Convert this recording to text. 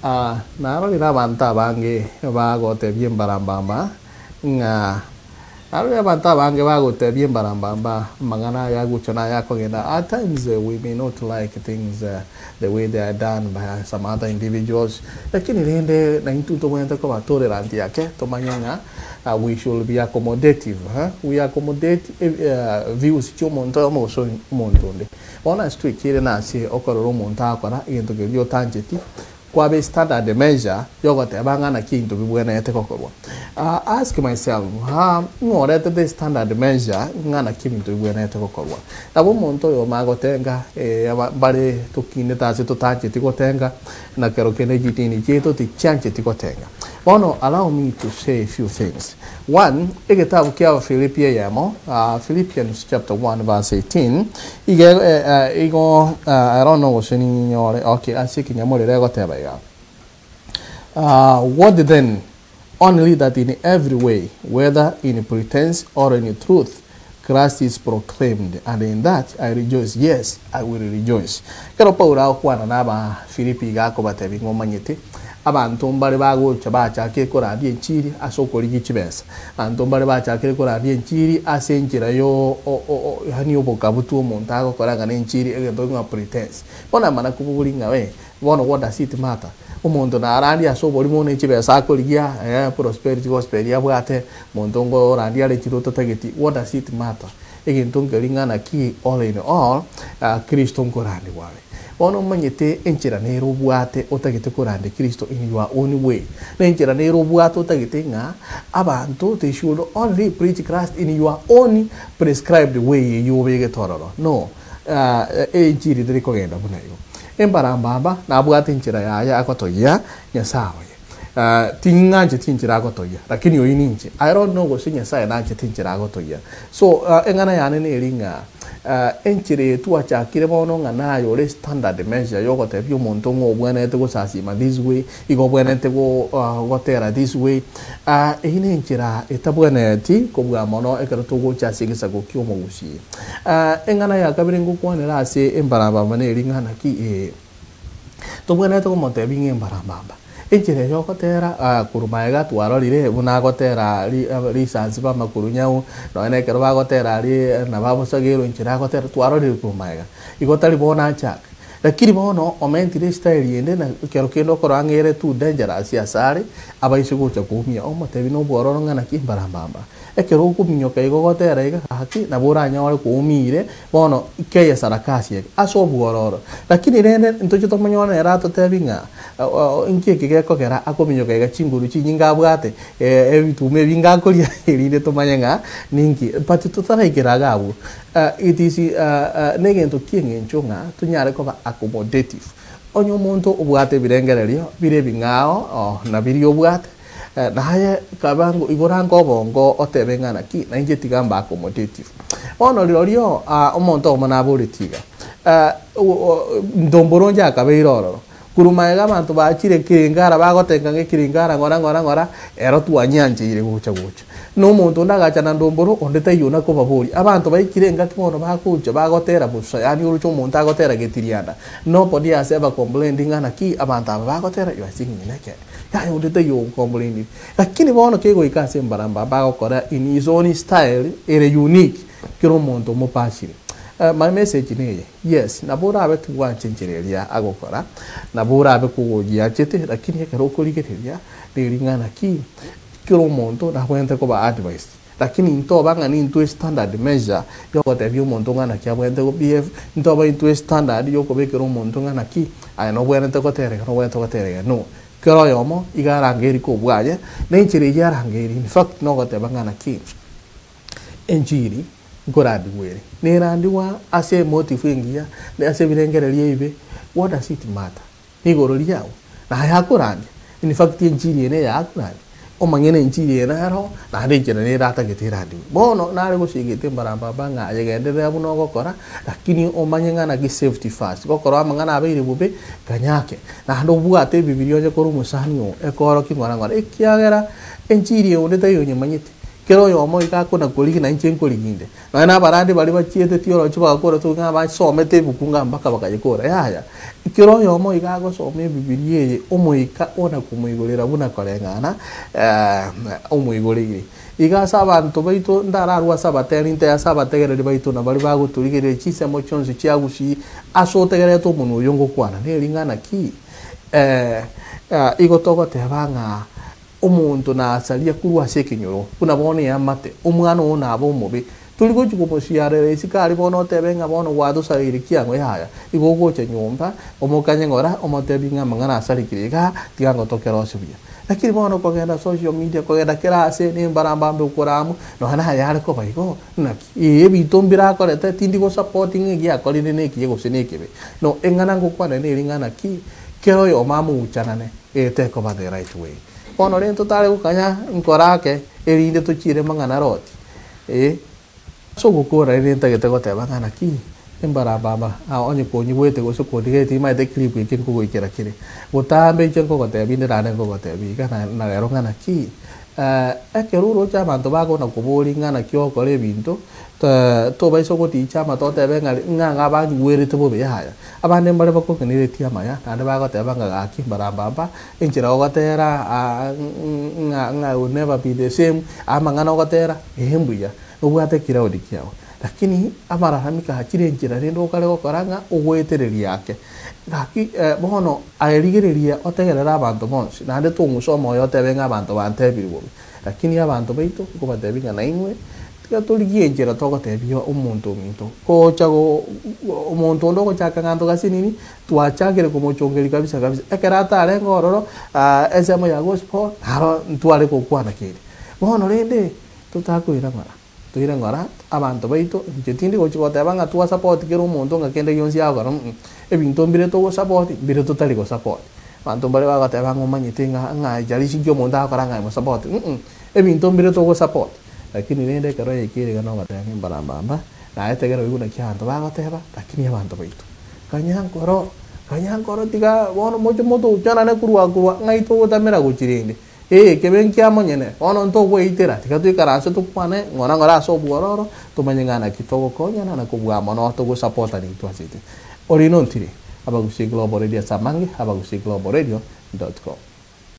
Narorire abanto abange bagotebia embarambamba ng'a narorire abanto abange bagotebia embarambamba amang'ana aya agocha na aya akogenda. At times we may not like things the way they are done by some other individuals, lakini rende naintwe ntobwenerete koba tolerant ake tomanye ng'a we should be accommodative, we accommodate views chia omonto oyomo gose omonto onde. Bono ase twekire nase okorora omonto agokora egento keria otancheti, kwabe standard measure yogoteba ng'a naki ebinto bibwenerete gokorwa. Ask myself, ng'o oretete estandard measure ng'a naki ebinto bibwenerete gokorwa? Nabo omonto oyomo agotenga, mbare tokinete ase totancheti gotenga, na kero kende chidini chiaito tichiancheti gotenga. Bono allow me to say a few things. One, egetabu kia Abafilipi eyemo, Philippians chapter 1 verse 18, iga igo I don't know gose ninyore, okay, ase ekenyamorero egoteba iga, What then? Only that in every way, whether in pretense or in truth, Christ is proclaimed, and in that I rejoice, yes, I will rejoice. Ekero Paulo agokwana na Abafilipi iga akobatebia ng'a omanyete, abanto mbare bagocha bachakire korandia enchiri ase okorigia chibesa. Abanto mbare bachakire korandia enchiri ase enchera yo yaani obokabutu omonto agokora ng'a nenchiri egento ng'a pretense. Bono amana kobori ng'a we, bono what does it matter? Omonto narandie ase oborimo ne chibesa akorigia, eh, prosperity gospel abwate, monto ngorandia are chiroto otageti, what does it matter? Egento nkeri ng'a naki all in all, Kristo nkorandigwa are. Bono omanyete enchera nere obwate otagete korandia Kristo in your own way. Na enchera nere obwate otagete ng'a abanto they should only preach Christ in your own prescribed way eyio obegete ororo. No, enchiri teri kogenda buna igo. Embarambamba nabwate enchera yaye agotogia Nyasae oye. Ting'ancheti enchera agotogia, lakini oyio ninche. I don't know gose Nyasae nanchete enchera agotogia. So eng'ana yane neri ng'a enchera eye twachakire bono ng'a naye ore standard measure yogotebia omonto ng'a obwenerete gosasima this way, igo obwenerete gotera this way, eyio nenchera etabwenereti kobua mono ekero togocha ase egesaku kia omogusii. Eng'ana ya kabere ngokwanera ase embarambamba neri ng'a naki ee. Tobwenerete komotebia ng'a embarambamba. Enchera eye ogotera korwa magega twarorire buna agotera risansi b'amakurunyau, nonya na ekero bagotera aria nabo abosagerwe enchera agotera twarorire korwa magega. Igo tari bono achake. Lakini bono omentire estyle ende na ekero kende okorora ng'a ere too dangerous asare, abaise gocha koumia omotebie na obwororo ng'a naki embarambamba. Ekero okominyoka igo gotera iga gaki nabo oranyore koumiire Bono keye sarakasi eke ase obwororo. Lakini rende ntoche tomonyore nere atotebi ng'a inki eke gekogera akominyoka iga chinguru chinyinge abwate, ebituma ebinge akoria erinde tomanye ng'a ninki. But totaraikera iga abwo, it is negento ki'eng'encho ng'a tonyare koba accommodative. Onye omonto obwate ebirengererio bire ebing'ao na biria obwate, Naye kaba igoro ange obongo otebe ng'a naki, na inche tiga mbe accommodative. Bono rirorio omonto oyomo naboretie iga, ntomboronche akabeire ororo, korwa magega abanto bachire kiringara bagotenga ng'a ekiringara ng'ora ng'ora ng'ora, ero twanyiancheire gocha gocha. Na omonto onde agacha na ndomboro, onde taiyo na kobaboria. Abanto baikire engaki bono bagocha bagotera bosa, yaani oroche omonto agotera getirianda, nobody has ever complained ng'a naki abanto aba bagotera, you are singing naked. Yaya onde taiyo ogokomplainiri. Lakini bono kegoika ase embarambamba agokora in his own style ere unique kera omonto omopasire. My message neye, yes nabo orabe tibwancha enchera eria agokora, nabo orabe kogoyianchete lakini ekero okorigereria neri ng'a naki kera omonto nabwenerete koba advised. Lakini ntoba ng'a nintwe standard measure yogotebia omonto ng'a naki abwenerete go behave, ntoba intwe standard yokobekera omonto ng'a naki aye nobwenerete gotera iga nobwenerete gotera iga no. Kera oyomo iga arangerie kobua aye, na enchera eyio arangerie in fact nogoteba ng'a naki enchiri nkorandigwa ere. Nerandigwa ase emotive engiya, ase ebirengererio ebibe, what does it matter? Igoro riao, naye akorandia. In fact enchiri eye neye akorandia, omanye nenchiri eye nero, naende enchera nere atagete erandiwe. Bono nare gosegete mbarambamba ng'a aye genderera buna ogokora, lakini omanye ng'a naki safety first. Gokora amang'ana abeire bobe, kanya ake. Naende obwate ebibiria onye kore omosani oo, ekoorokia ng'ora ng'ora, ekiagera enchiri eye onde taiyo onyemanyete. Kera oyomo iga akona korigia na inche nkorigia inde. Nonya na abarandi baria bachiete tiorochi bagakora tu ng'a basomete ebuku ng'a mpaka bakayekora, yaya. Kera oyomo iga agosoma ebibiria eye omoika ona komoigorera buna koreng'ana omoigoreire. Iga ase abanto baito ndararwe ase abateri nte ase abategereri baito na baria bagotorigereria chinsemo chionsi chia gusii ase otegererete omonwa oyo ngokwana neri ng'ana ki? Igo togoteba ng'a Omonto nasaria korwa ase ekenyoro, buna bono eamate, omwana oo nabe omobe. Tori gochia komosiarera isiko aria bono otebe ng'a bono gwatosareire kiang'o yaya. Igo ogocha nyomba, omokanye ng'ora, omotebie ng'a amang'ana asarekire igaa, tiga ngotokere ose buya. Lakini bono kogenda social media, kogenda kera ase, nembaramba mbe okore amo, nonya naye are koba igo, naki? Ee, ebinto mbirakorete, tindi gosupport ng'a egiakorire nekiya gose nekebe. No, eng'ana ngokwana neri ng'a naki, kera oyomo amouchanane. Eye tekoba the right way. Bono rende totare gokanya nkore ake erinde tochiere mang'ana roti. Ee. Ase ogokora rende ntagete goteba ng'a naki embarambamba aa onye konyigwete gose kondigeretie nimanyete clip eke nkogoikera kere. Botambe inche nkogotebia inde naende nkogotebia iga na na rero ng'a naki ekero oroche abanto bakona koboria ng'a naki ogokora ebinto, tobaisa goticha amato otebe ng'a ng'a ng'a banyigwerete bobe yaya. Abande mbare bakong'aineretie amaya, naende bagoteba ng'a gaki mbarambamba, enchera ogotera ng'a ng'a I will never be the same, amang'ana ogotera, eeh mbuya, nobwate ekilaudi kiao. Lakini amalalamiko achire enchera rende okare gokora ng'a ogoetereria ake. Gaki bono aye rigereria otegerere abanto bonsi, naende tong'usa omoyo otebe ng'a abanto bantebire bobe. Lakini abanto baito nkobatebia ng'a nainwe Tiga torigie enchera togotebia omonto ominto gocha omonto onde ogochaka ng'anto gase nini, twachakire komochongeria kabisa kabisa. Ekero atarenge ororo ensemo ya gospel naro ntware gokwana kende. Bono rende totakoira ng'ora, toire ng'ora abanto baito, inche tindi gochia goteba ng'a twasupport kera omonto ng'a kende gionsi agokora mh, ebinto mbire togosupport, mbire totari gosupport. Abanto mbare bagoteba ng'a omanyete ng'a ng'a haijalishi nki omonto agokora ng'a emosupport mh, ebinto mbire togosupport. Lakini rende ekero yaikire iga nogoteba ng'a embarambamba, naye tegera oigwe naki abanto bagoteba, lakini abanto baito, kanya nkoro, kanya nkoro tiga bono moche motouchanane korwa korwa ng'ai togotamera gochia rende. Ee, kebe nkia monyene, bono ntogweitera, tiga toikaranse tokwane ng'ora ng'ora ase obwororo, tomanye ng'a naki togokonyana na kobua mono togosapotana intwe ase intwe. Orino ntire, Abagusii Global Radio ase amange, Abagusii Global Radio dot com.